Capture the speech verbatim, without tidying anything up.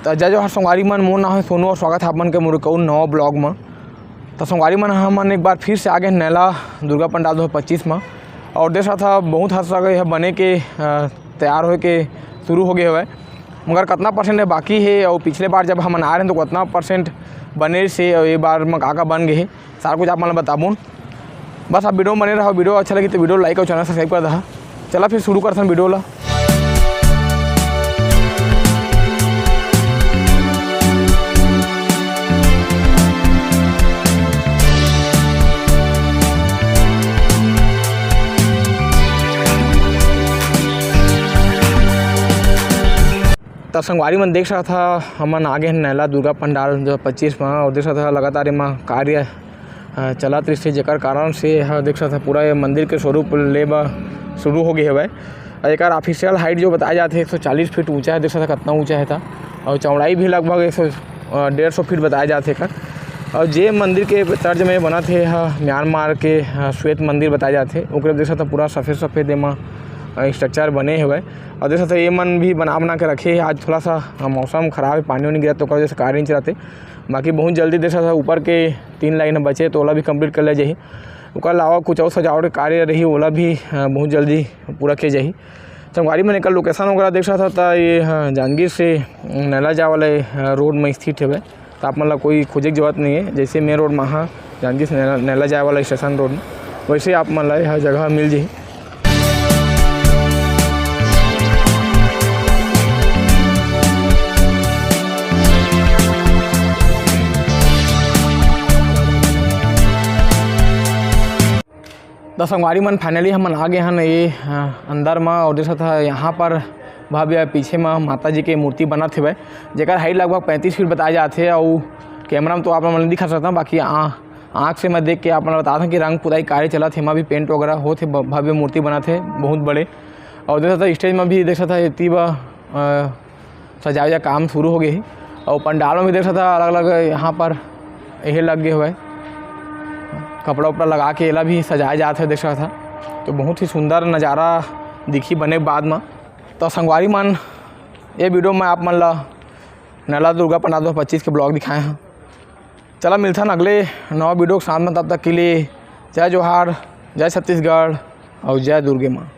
त जय जोहार संगवारी मन, मोर नाम हे सोनू और स्वागत हे आप मन के मोर एक अउ नवा vlog म। त संगवारी मन, हमन एक बार फिर से आ गे नैला दुर्गा पंडाल दो हज़ार पच्चीस म। और देख सकत हव, बहुत हद तक यह बने के, अ, तैयार होए के शुरू हो गे हवय, मगर कतना percent बाकी हे और पिछले बार जब हमन आए रहेन तो कतना percent बने से और ये बार म का का बन गे हे, सारा कुछ आप मन ल बताबोन। बस आप video म बने रहव, video अच्छा लगही तो video like और channel subscribe कर दहा। चला फिर शुरू करथन video ला। त संगवारी मन देख सकत हव, हमन आ गे हन नैला दुर्गा पंडाल दो हज़ार पच्चीस म, और देख सकत हव लगातार एमा कार्य, अ, चलत रहिस हे, जेकर कारण से ह देख सकत हव पूरा ये मंदिर के स्वरूप ले बर शुरू हो गे हवय। और एकर official height जो बताए जाथे एक सौ चालीस फीट ऊंचा हे, देख सकत हव कतना ऊंचा हे त, और चौड़ाई भी लगभग एक सौ, अ, डेढ़ सौ फीट बताए जाथे एकर। और जे मंदिर के तर्ज में बनत हे, ह म्यांमार के, अ, श्वेत मंदिर बताए जाथे, ओकरे देख सकत हव पूरा सफेद सफेद एमा, अ, structure बने हवय। और देख सकत हव, ये मन भी बना, बना के रखे हे। आज थोड़ा सा, अ, मौसम खराब हे, पानी वानी गिरत, तो ओकर वजह से कार नइ चलाते। बाकी बहुत जल्दी देख सकत हव, ऊपर के तीन line बचे, तो ओला भी complete कर लिया जाही। ओकर अलावा कुछ और सजावट के कार्य रही, ओला भी, अ, बहुत जल्दी पूरा किया जाही। संगवारी मन, एकर location वगैरह देख सकत हव, त ये, अ, जांजगीर से नैला जाए वाला, अ, road में स्थित हवय। त आप मन ला कोई खोजे के जरूरत नइ हे। जैसे main road म आहा, जांजगीर से नैला, नैला जाए वाला station road म, वैसे आप मन ला यह जगह मिल जही। त संगवारी मन, finally हमन आ गे हन ये, अ, अंदर म, और देख सकत हव यहाँ पर भव्य पीछे म माता जी के मूर्ति बनत हवय, जेकर height लगभग पैंतीस फीट बताए जाथे। और camera म तो आप मन नइ दिखा सकत हव, बाकी आ-, आँख से मैं देख के आप मन ल बता दें कि रंग पुताई कार्य चलत हे, एमा भी paint वगैरह होत हे, भ-, भव्य मूर्ति बनत हे बहुत बड़े। और देख सकत हव stage म भी देख सकत हव एती बर, अ, सजाए के काम शुरू हो गे हे। और पंडाल में भी देख सकत हव अलग-अलग यहाँ पर यही लग गे हवय, कपड़ा उपड़ा लगा के एला भी सजाए जात हे, देख सकत हव। तो बहुत ही सुंदर नज़ारा दिखी बने के बाद म। तो संगवारी मन, ये video में आप मन ला नैला दुर्गा पंडाल दो हज़ार पच्चीस के vlog दिखाए हन। चला मिलथन अगले नवा video के साथ में, तब तक के लिए जय जोहार, जय छत्तीसगढ़ और जय दुर्गे माँ।